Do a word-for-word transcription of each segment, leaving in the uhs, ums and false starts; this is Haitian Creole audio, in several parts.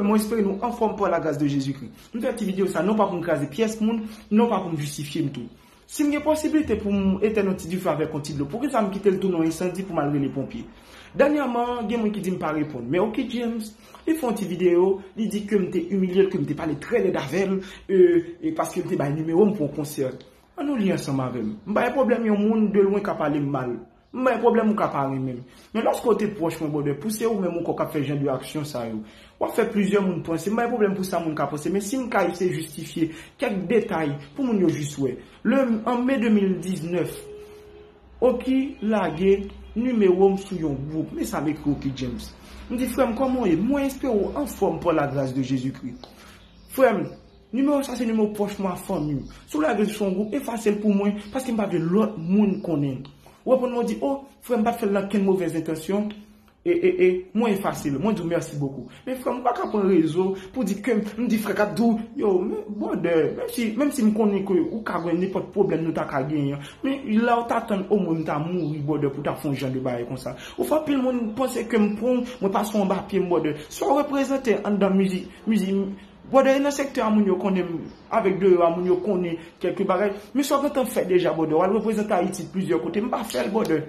Mwen espere nou anfòm pa la gras de Jezikri. M fè ti videyo sa non pa pou m kraze pyès moun, non pa pou m jistifye m tou. Si m gen posiblite pou m etèn yon ti dife avèk yon ti dlo, poukisa m kite l tounen yon ensandi pou m al rele ponpye? Dènyèman, gen moun ki di m pa reponn. Men Oky James, li fè yon ti videyo, li di ke m te imilye l, ke m te pale trè lèd avè l, e, e paske l te bay nimewo m pou yon konsè. Ann nou li ansanm avè m. M pa gen pwoblèm yon moun de lwen ka pale m mal. M pa gen pwoblèm ou ka pa renmen m. Men lòske w te pwòch mwen, brother, pou se ou menm ankò k ap fè jan de aksyon sa yo, w ap fè plizyè moun panse. M pa gen pwoblèm pou sa moun ka panse. Men si m ka eseye jistifye kèk detay pou moun yo jis wè. Le, an me de mil diznèf, Oky lage nimewo m sou yon gwoup. Men sa m ekri Oky James. M di, "Frè m, kòman w ye? Mwen espere w anfòm pa la gras de Jezikri." Frè m, nimewo sa se nimewo pwòch mwen ak fanmi m. Si w lage l sou yon gwoup, efase l pou mwen, paske m pa vle lòt moun konnen. Ou konprann mwen, w di, "O, frè m pa t fè l nan kenn movèz entansyon." E, e, e, mwen efase l. Mwen di w mèsi bokou. Men frè m, ou pa ka pran rezo pou di ke m, m di frè k ap di w, yo, men, brother, menm si, menm si m konnen ke ou ka gen nenpòt pwoblèm nou ta ka genyen, men la w ta tann omwen m ta mouri, brother, pou w ta fè yon jan de bagay konsa. Ou fè anpil moun panse ke m pran w, mwen pase w anba pye m, brother. Sa w reprezante anndan mizik, mizik, brother, e nan sektè a moun yo konnen m, avèk deyò a moun yo konnen kèlke bagay. Men sa w gentan fè deja, brother, w al reprezante Ayiti plizyè kote, m pa fè l, brother.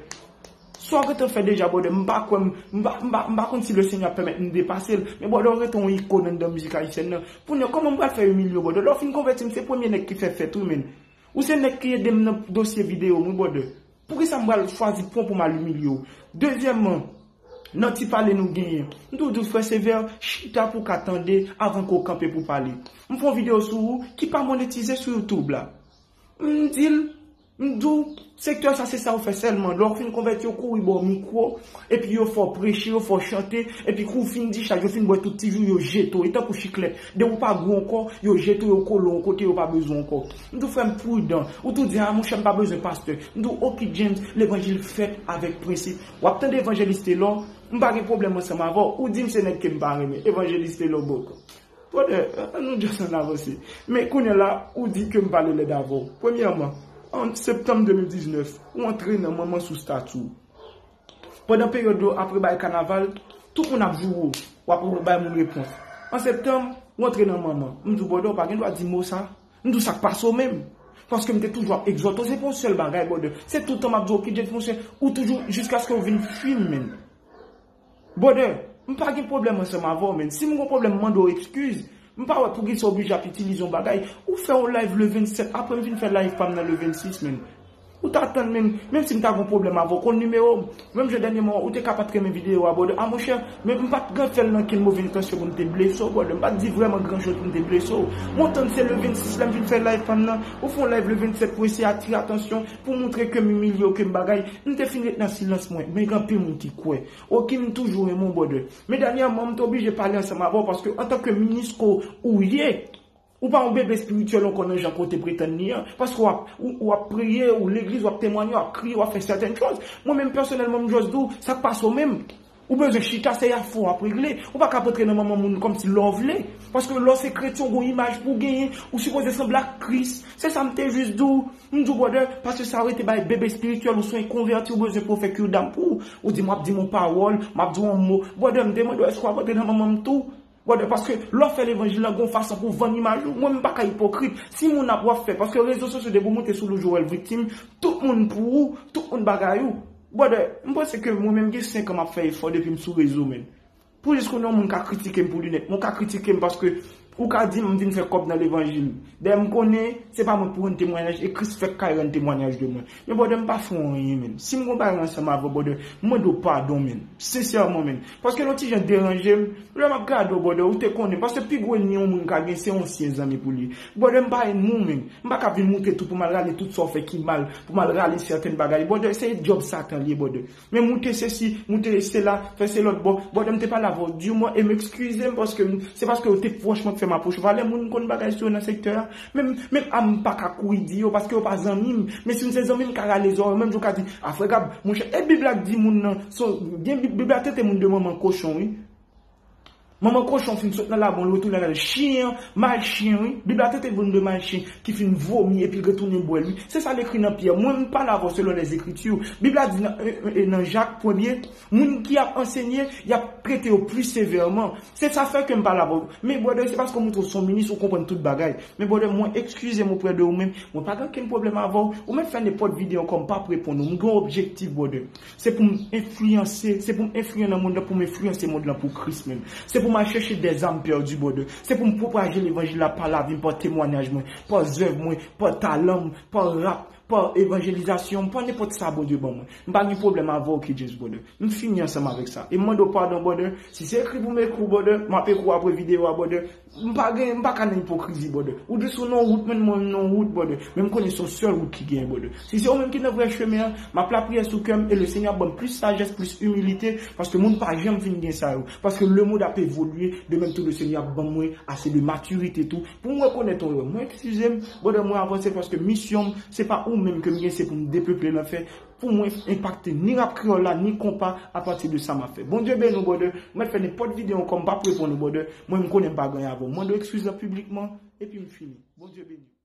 Sa w gentan fè deja, brother, m pa kwè m, m pa, m pa, m pa konn si Lesenyè ap pèmèt m depase l. Men, brother, w rete yon ikòn anndan mizik ayisyèn nan. Kounye a, kòman m pral fè imilye w, brother? Lè w fin konvèti m, se premye nèg ki fè fèt, wi, men. Ou se nèg ki ede m nan dosye videyo m, wi, brother. Poukisa m pral chwazi pran pou m al imilye w? Dezyèmman, nan ti pale nou genyen, m toujou di w, frè Sevè, chita pou w ka tande avan ke w kanpe pou w pale. M fè yon videyo sou ou ki pa monetize sou YouTube la. M di l, m di w, sektè sa se sa yo fè sèlman. Lè w fin konvèti, yo kouri ba w mikwo, epi yo fè w preche, yo fè w chante, epi kou w fin dichaj, yo fin bwè tout ti jou, yo jete w, e tankou chiklèt. Depi w pa gou ankò, yo jete w, yo kole w yon kote, yo pa bezwen w ankò. M di w, frè m, pridan. Ou tou di, a, monchè, m pa bezwen pastè. M di w, Oky James, levanjil fèt avèk prensip. W ap tande Evanjelis Telò, m pa gen pwoblèm ansanm avè w. Ou di m se nèg ke m pa renmen. Evanjelis Telò bòkò. Brother, ann nou just ann avanse. Men kounye a la, ou di ke m pale lèd avè w. Premyèman, an septanm de mil diznèf, ou antre nan manman sou stati w. Pandan peryòd yo apre bay kanaval, tout moun ap joure w, w ap bay moun repons. An septanm, ou antre nan manman. M di w, brother, ou pa gen dwa di mo sa. M di w sa k pase w menm. Paske m te toujou ap egzòte w. Se pa yon sèl bagay, brother. Se tout tan m ap di w, Oky James, monchè, ou toujou, jiskaske w vin fim, menn. Brother, m pa gen pwoblèm ansanm avè w, menn. Si m gen pwoblèm, m mande w ekskiz. M pa wè poukisa w oblije ap itilize yon bagay. Ou fè yon live le vennsèt, apre m vin fè live pa m nan le vennsis, menn. Ou ta tann, menn, menm si m ta gen yon pwoblèm avè w, konn nimewo m. Menm jan dènyèman, ou te ka pa t renmen videyo a, brother. A, monchè, men m pa t gen fè l nan kenn move entansyon pou m te blese w, brother. M pa t di vrèman gran choz pou m te blese w. M tann se le vennsèt la m vin fè live pa m nan. Ou fè yon live le vennsèt pou eseye atire atansyon, pou montre ke m imilye w, ke m bagay. M te fin ret nan silans mwen, men gen anpil moun ki kwè. Oky, m toujou renmen w, brother. Men dènyèman, m te oblije pale ansanm avè w, paske antanke minis ke w ye, ou pa yon bebe espirityèl ankò nan jan ke w te pretann li an. Paske w ap, ou, w ap priye, ou legliz, w ap temwanye, w ap kriye, w ap fè sèten choz. Mwen menm, pèsonèlman, m just di w, sa k pase w menm? Ou bezwen chita, se afè w ap regle. Ou pa ka antre nan manman moun kòmsi lè w vle. Paske lè w se kretyen, w gen yon imaj pou w genyen, ou sipoze sanble ak Kris. Se sa m te jis di w. M di w, brother, paske sa rete bay bebe espirityèl, ou se yon konvèti, ou bezwen pou yo fè kirdam pou ou. Ou di, "M ap di m yon pawòl, m ap di w yon mo." Brother, m te mande w, èske w ap antre nan manman m tou? Brother, paske lè w fè levanjil lan, gen yon fason pou w vann imaj ou. Mwen, m pa ka ipokrit. Si moun ap w ap fè, paske rezo sosyo, depi w moute sou Lou Joel Viktim, tout moun pou ou, tout moun bagay ou. Brother, m panse ke mwen menm gen senk an m ap fè efò depi m sou rezo, menn. Pou jis konnen yon moun ka kritike m pou linèt, men w ka kritike m paske ou ka di m vin fè kòb nan levanjil. Dayè m konnen se pa mwen k pou rann temwayaj, e Kris fèk kay rann temwayaj de mwen. Men brother, m pa fè w anyen, menn. Si m gen yon bagay ansanm avè w, brother, m mande w padon, menn. Sensèman, menn. Paske l yon ti jan deranje m. Lè m ap gade w, brother, ou te konnen. Paske pi gwo ènmi yon moun ka gen, se yon ansyen zanmi pou li. Brother, m pa ènmi w, menn. M pa ka vin moute tou pou m al rale tout sa w fè ki mal, pou m al rale sèten bagay. Brother, se djòb Satan li ye, brother. Men moute sesi, moute sela, fè se lòt bò. Brother, m te pale avè w diman e m ekskize m paske m, se paske yo te pwòch mwen k fè m apwoche w. Valè moun m konn bagay sou yo nan sektè a. Menm, menm a m pa ka kouri di yo paske yo pa zanmi m. Men si m se zanmi m, m ka rale zòrèy w, menm jan w ka di, "A, frè Gab, monchè, e Bib la k di moun nan, se, gen Bib, Bib la trete moun de manman kochon, wi." Manman kochon fin sot nan labou, l retounen nan chen an, mal chen, wi. Bib la trete moun de mal chen, ki fin vomi epi l retounen bwè l, wi. Se sa l ekri nan Pyè. Mwen, m pale avè w selon Lèzekriti. Bib la di nan, e, e, nan Jak premye, moun ki ap ansenye, y ap trete yo pli sevèman. Se sa fè ke m pale avè w. Men, brother, se paske w montre w se yon minis, ou konprann tout bagay. Men, brother, mwen, eskize m oprè de ou menm. Mwen pa gen okenn pwoblèm avè w. Ou mèt fè nenpòt videyo ankò, m p ap reponn ou. M gen yon objektif, brother. Se pou m enfliyanse, se pou m enfliyan nan mond lan, pou m enfliyanse mond lan pou Kris menm. Se pou m al chèche dèzam pèdi, brother. Se pou m pwopaje levanjil la pa lavi m, pa temwayaj mwen, pa zèv mwen, pa talan m, pa rap, pa evanjelizasyon m, pa nenpòt sa Bondye ban mwen. M pa gen pwoblèm avè w, K J S, brother. M fini ansanm avèk sa. E m mande w padon, brother. Si se ekri pou m ekri w, brother, m ap ekri w apre videyo a, brother. M pa gen, m pa ka nan ipokrizi, brother. Ou jis ou nan wout, mwen, mwen nan wout, brother. Men m konnen se yon sèl wout ki genyen, brother. Si se ou menm ki nan vrè chemen an, m ap lapriyè sou kè m e Lesenyè ap ban m plis sajès, plis imilite, paske moun pa janm fin gen sa yo. Paske lemonn ap evolye, de menm tou Lesenyè ap ban mwen ase de matirite tou, pou m rekonèt yon erè. Mwen, eskize m, brother, mwen avanse paske misyon m, se pa ou menm ke m gen, se pou m depeple lanfè, pou mwen enpakte ni rap kreyòl la, ni konpa apati de sa m ap fè. Bondye beni w, brother. Mwen fè nenpòt videyo ankò, m p ap reponn ou, brother. Mwen, m konnen m pa gen anyen avè w. Mande w eskiz lan piblikman, epi m fini. Bondye beni w.